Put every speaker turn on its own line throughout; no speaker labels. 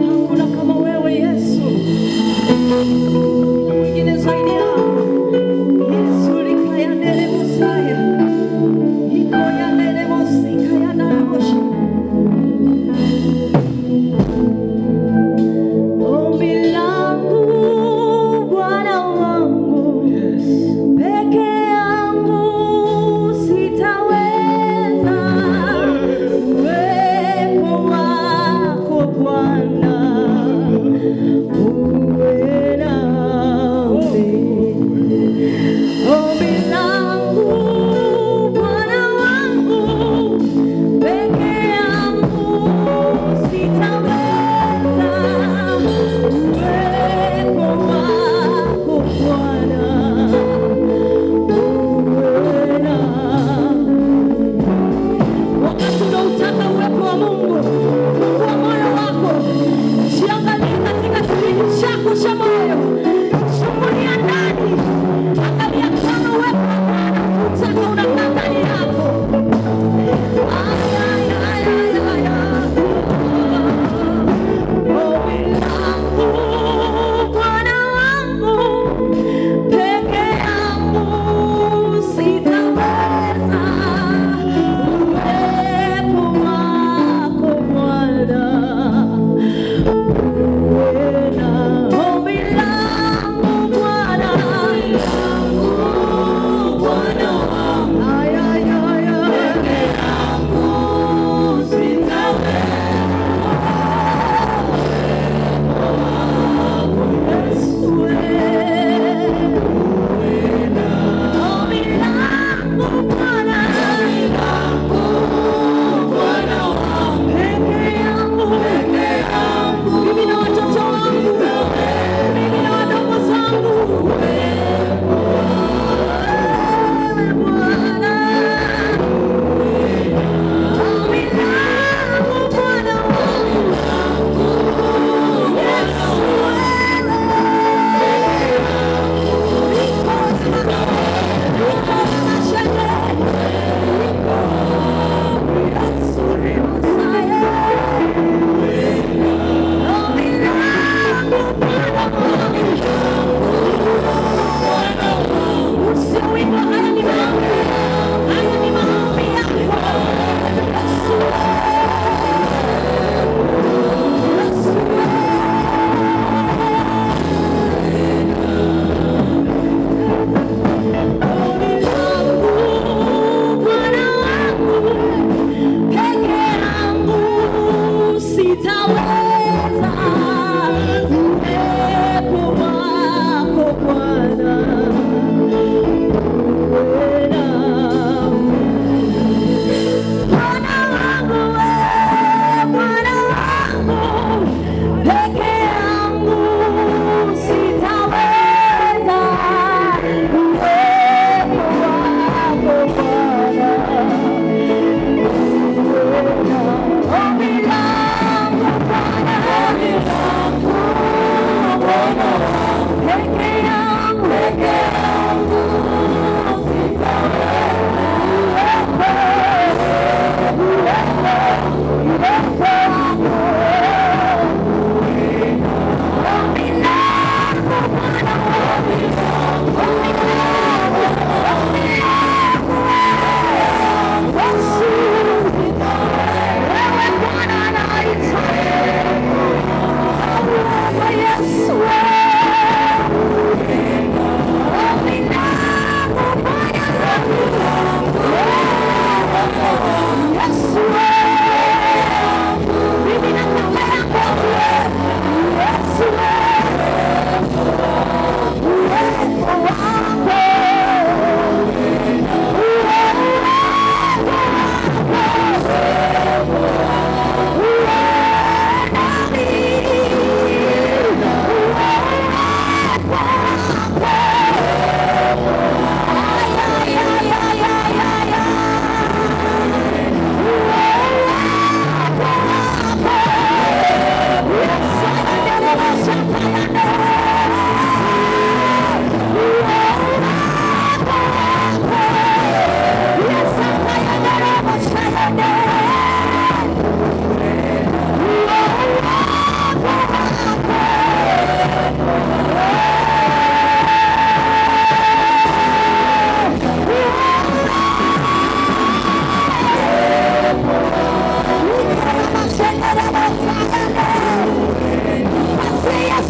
Hakuna kama wewe Yesu. Mwingine zaidi yako. Yesu likayanele Mosaya. Iko yanele mosika yanarabosha. Ombi langu Bwana wangu, peke yangu sitaweza. Uwepo wako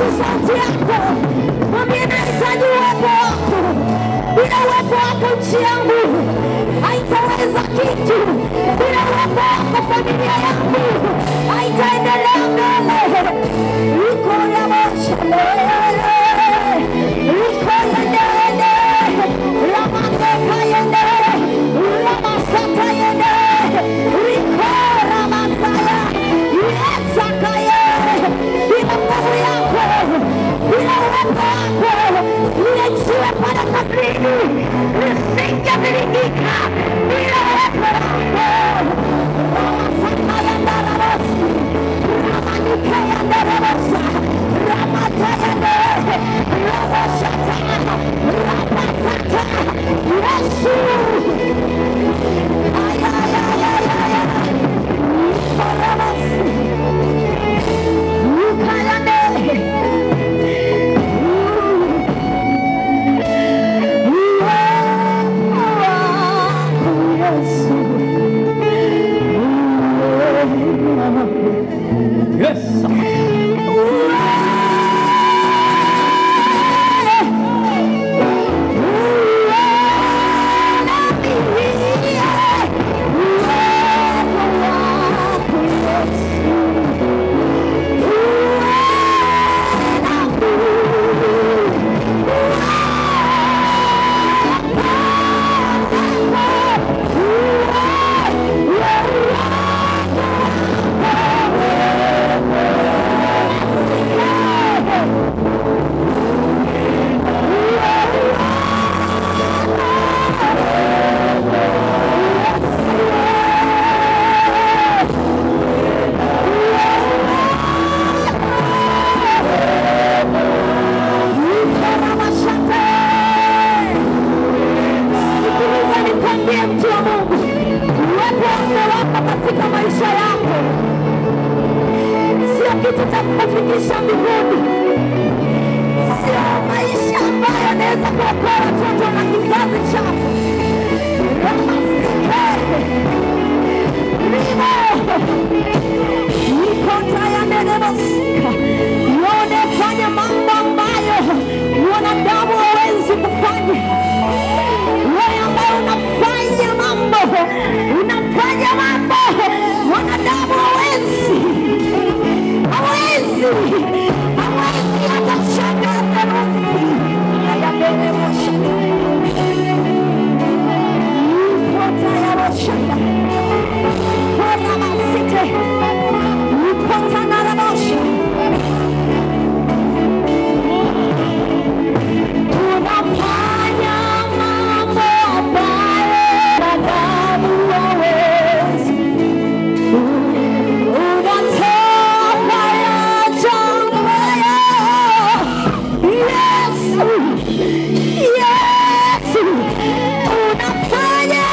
Yesu sauti yako. Mwambie nahitaji uwepo wako. Bila uwepo wako nchi yangu haitaweza kitu. Bila uwepo wako familia yangu haitaendelea mbele. Iko ya moshele, iko ya nene, ramaneka yende, ramasata yende, riko ramasaya, yesakaye. Bila nguvu yako, bila uwepo wako, lile jiwe pale kaburini lisingeviringika. Bila uwepo wako, ramasaka yandarabosi, ramanika yandarabosa, ramata yande, raboshata, rabasata, Yesu. Ay, ay, ay, ay, ay, ay. Rabosi. Ukayande.
Yes.
Sikiliza nikwambie, mtu wa Mungu, uwepo wa mume wako katika maisha yako sio kitu cha kukufikisha mbinguni, sio maisha ambayo yanaweza kuokoa watoto na kizazi chako. Ramasike rimo ikotayanderebosika yonefanya mambo ambayo wanadamu hawezi kufanya. Wewe ambaye unafanya mambo, unafanya mambo wanadamu hawezi, hawezi, hawezi hata changa herufi. Ayaberebosika ikotayabosaka koramasite ikotanarabosha. Unafanya mambo ambayo wanadamu hawezi. Unatoa faraja ambayo Yesu, Yesu, unafanya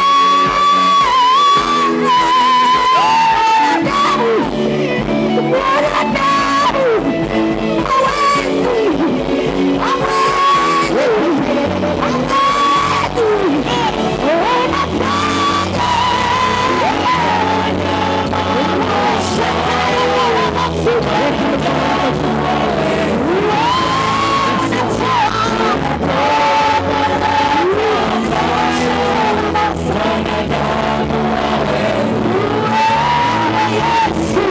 wanadamu, wanadamu hawezi, hawezi, hawezi. Unafanya Yesu.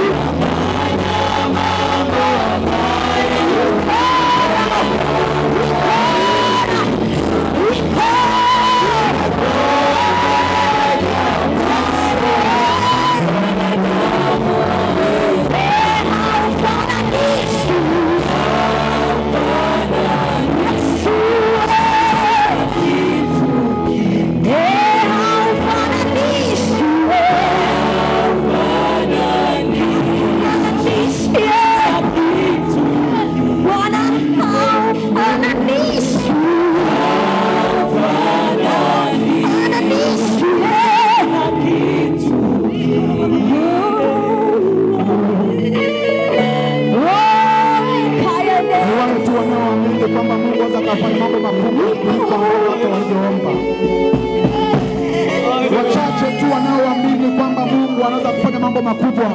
mambo makubwa.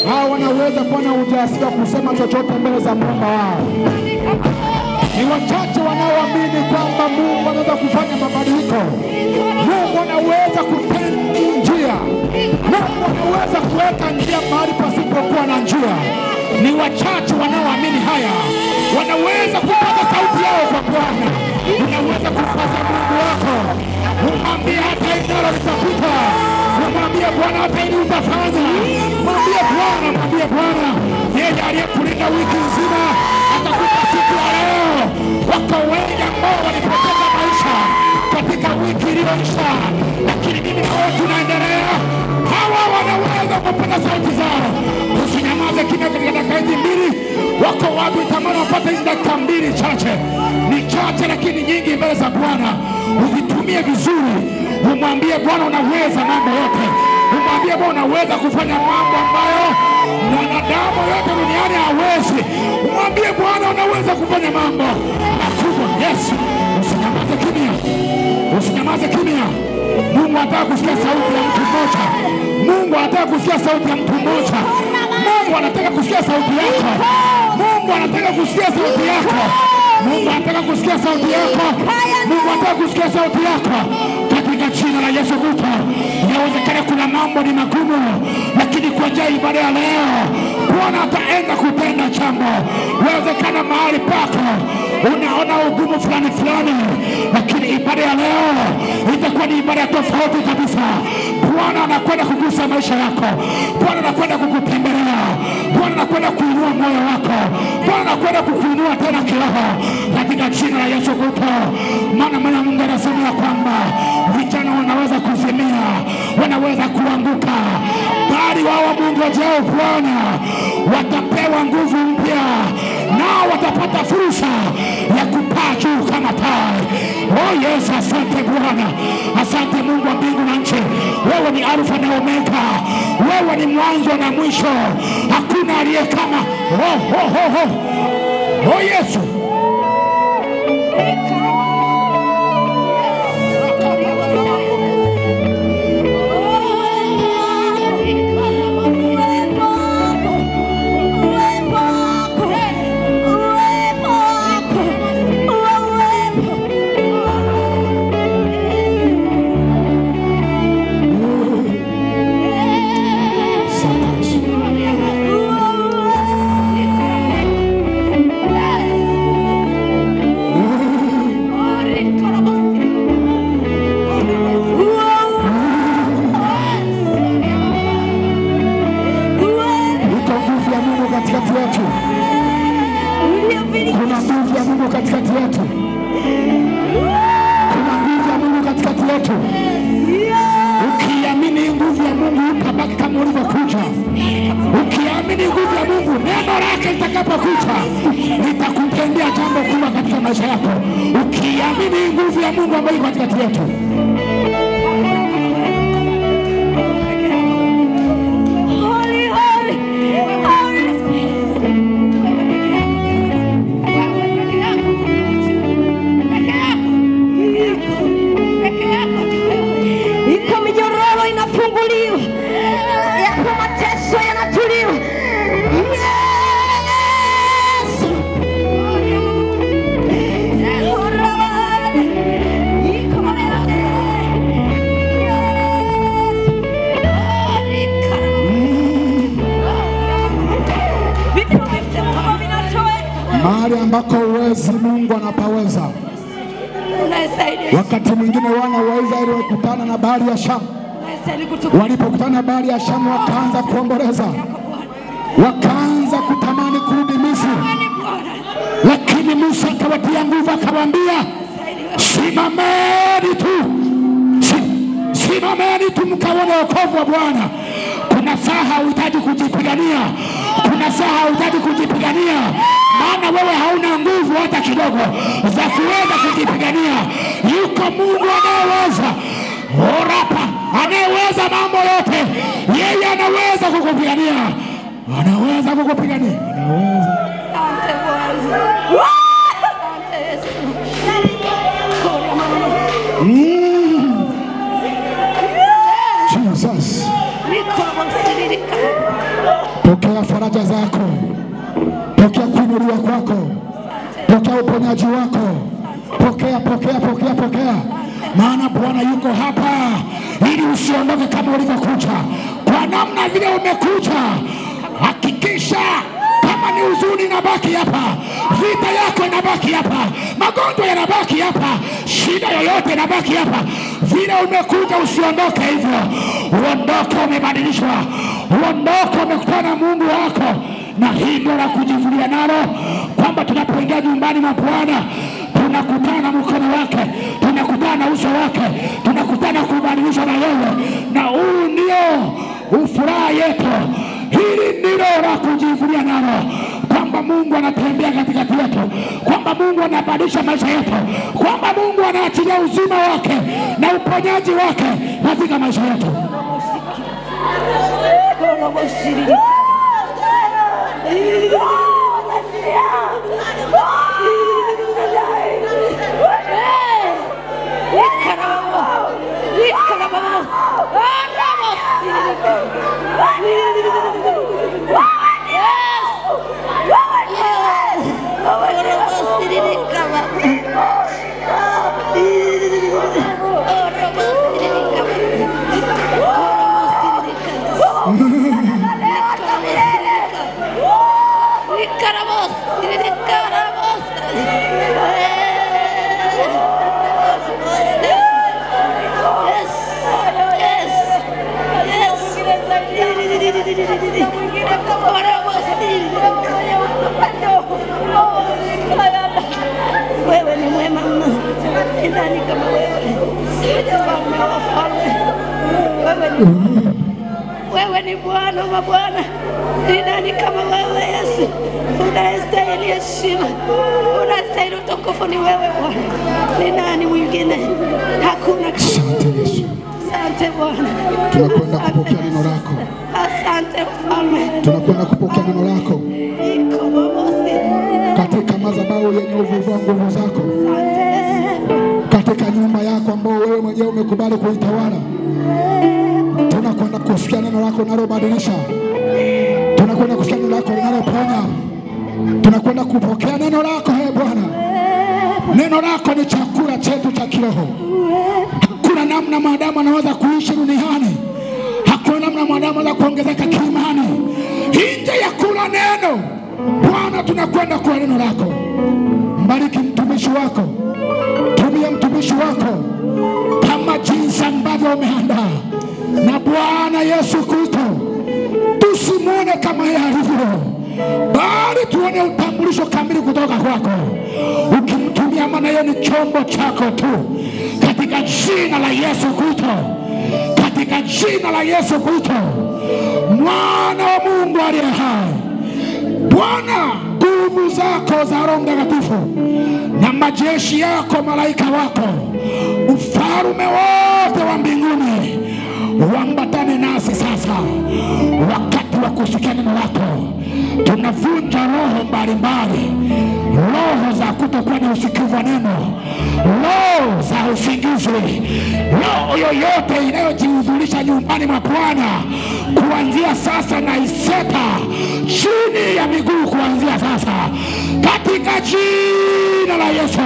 Hawa wanaweza kuwa na ujasiri wa kusema chochote mbele za Muumba wao. Ni wachache wanaoamini kwamba Mungu anaweza kufanya mabadiliko. Mungu anaweza kutenda njia. Mungu anaweza kuweka njia mahali pasipokuwa na njia. Ni wachache wanaoamini haya. Wanaweza kupaza sauti yao kwa Bwana. Unaweza kupaza Mungu wako. Umwambie hata hilo litapita. Umwambie Bwana hata hili utafanya. Mwambie Bwana, mwambie Bwana. Yeye aliyekulinda wiki nzima atakupa siku ya leo. Wako wengi ambao walipoteza maisha katika wiki iliyoisha, lakini mimi na wewe tunaendelea. Hawa wanaweza kupata sauti zao. Usinyamaze kimya katika dakika hizi mbili. Wako watu tamani wapate hizi dakika mbili chache. Ni chache lakini nyingi mbele za Bwana. Uzitumie vizuri. Umwambie Bwana unaweza mambo yote. Umwambie Bwana unaweza kufanya mambo ambayo mwanadamu yote duniani hawezi. Umwambie Bwana unaweza kufanya mambo makubwa. Yes. Usinyamaze kimya. Usinyamaze kimya. Mungu anataka kusikia sauti ya mtu mmoja. Mungu anataka kusikia sauti ya mtu mmoja. Mungu anataka kusikia sauti yako. Mungu anataka kusikia sauti yako. Mungu anataka kusikia sauti yako. Mungu anataka kusikia sauti yako. Katika jina la Yesu Kristo. Inawezekana kuna mambo ni magumu, lakini kwa njia ibada ya leo Bwana ataenda kutenda jambo. Inawezekana mahali pako unaona ugumu fulani fulani, lakini ibada ya leo itakuwa ni ibada tofauti kabisa. Bwana anakwenda kugusa maisha yako. Bwana anakwenda kukutembelea. Bwana anakwenda kuinua moyo wako. Bwana anakwenda kukuinua tena kiroho katika jina la Yesu Kristo. Maana maana Mungu anasema kwamba vijana wanaweza kuzimia, wanaweza kuanguka, bali wao Mungu wajao Bwana watapewa nguvu mpya, nao watapata fursa ya kupaa juu kama tai. Oh yes, asante Bwana. Asante Mungu wa mbingu na nchi. Wewe ni Alfa na Omega. Wewe ni mwanzo na mwisho. Hakuna aliye kama oh oh oh oh. Oh Yesu. Mahali ambako uwezi, Mungu anapaweza. Wakati mwingine wana wa Israeli walikutana na bahari ya Shamu. Walipokutana na bahari ya Shamu wakaanza kuomboleza, wakaanza kutamani kurudi Misri, lakini Musa akawatia nguvu, akawaambia simameni tu, simameni tu mkaone wokovu wa Bwana. Kuna saa hauhitaji kujipigania, kuna saa hauhitaji kujipigania, maana wewe hauna nguvu hata kidogo za kuweza kujipigania. Yuko Mungu anayeweza, orapa, anayeweza mambo yote. Yeye anaweza kukupigania, anaweza kukupigania, anaweza.
Asante Bwana. Asante Yesu.
Jesus. Pokea faraja zako, pokea kuinuliwa kwako, pokea uponyaji wako, pokea, pokea, pokea, pokea. Maana Bwana yuko hapa ili usiondoke kama ulivyokuja. Kwa namna vile umekuja, hakikisha kama ni huzuni inabaki hapa, vita yako inabaki hapa, magonjwa yanabaki hapa, shida yoyote inabaki hapa. Vile umekuja usiondoke hivyo. Uondoke umebadilishwa, uondoke umekutana na Mungu wako. Na hii ndio la kujivunia nalo, kwamba tunapoingia nyumbani mwa Bwana tunakutana na mkono wake, tunakutana na uso wake, tunakutana kubadilishwa na yeye. Na huu ndio furaha yetu. Hili ndilo la kujivunia nalo, kwamba Mungu anatembea katikati yetu, kwamba Mungu anabadilisha maisha yetu, kwamba Mungu anaachilia uzima wake na uponyaji wake katika maisha yetu.
Wewe ni mwema mno. Ni nani kama wewe? Mfalme wa wafalme. Wewe ni Bwana wa mabwana. Ni nani kama wewe Yesu? Unastahili heshima, unastahili utukufu, ni wewe Bwana. Ni nani mwingine? Hakuna.
Asante Yesu.
Asante Bwana.
Tunakwenda kupokea neno lako.
Asante Mfalme.
Tunakwenda kupokea neno lako katika madhabahu yenye uvuvio wa nguvu zako, katika nyumba yako ambayo wewe mwenyewe umekubali kuitawala. Tunakwenda kusikia neno lako linalobadilisha, tunakwenda kusikia neno lako linaloponya, tunakwenda kupokea neno lako. Ee Bwana, neno lako ni chakula chetu cha kiroho. Hakuna namna mwanadamu anaweza kuishi duniani, hakuna namna mwanadamu anaweza kuongezeka kiimani nje ya kula neno. Bwana, tunakwenda kwa neno lako. Mbariki mtumishi wako, tumia mtumishi wako kama jinsi ambavyo umeandaa. Na Bwana Yesu Kristo, tusimuone kama yeye alivyo, bali tuone utambulisho kamili kutoka kwako. Ukimtumia, maana yeye ni chombo chako tu. Katika jina la Yesu Kristo, katika jina la Yesu Kristo, Mwana wa Mungu aliye hai, Bwana, nguvu zako za Roho Mtakatifu na majeshi yako, malaika wako, ufalme wote wa mbinguni uambatane nasi sasa wakati wa kusikia neno lako. Tunavunja roho mbalimbali, roho za kutokuwa na usikivu wa neno, roho za usingizi, roho yoyote inayojihudhurisha nyumbani mwa Bwana kuanzia sasa na iseta chini ya miguu kuanzia sasa, katika jina la Yesu.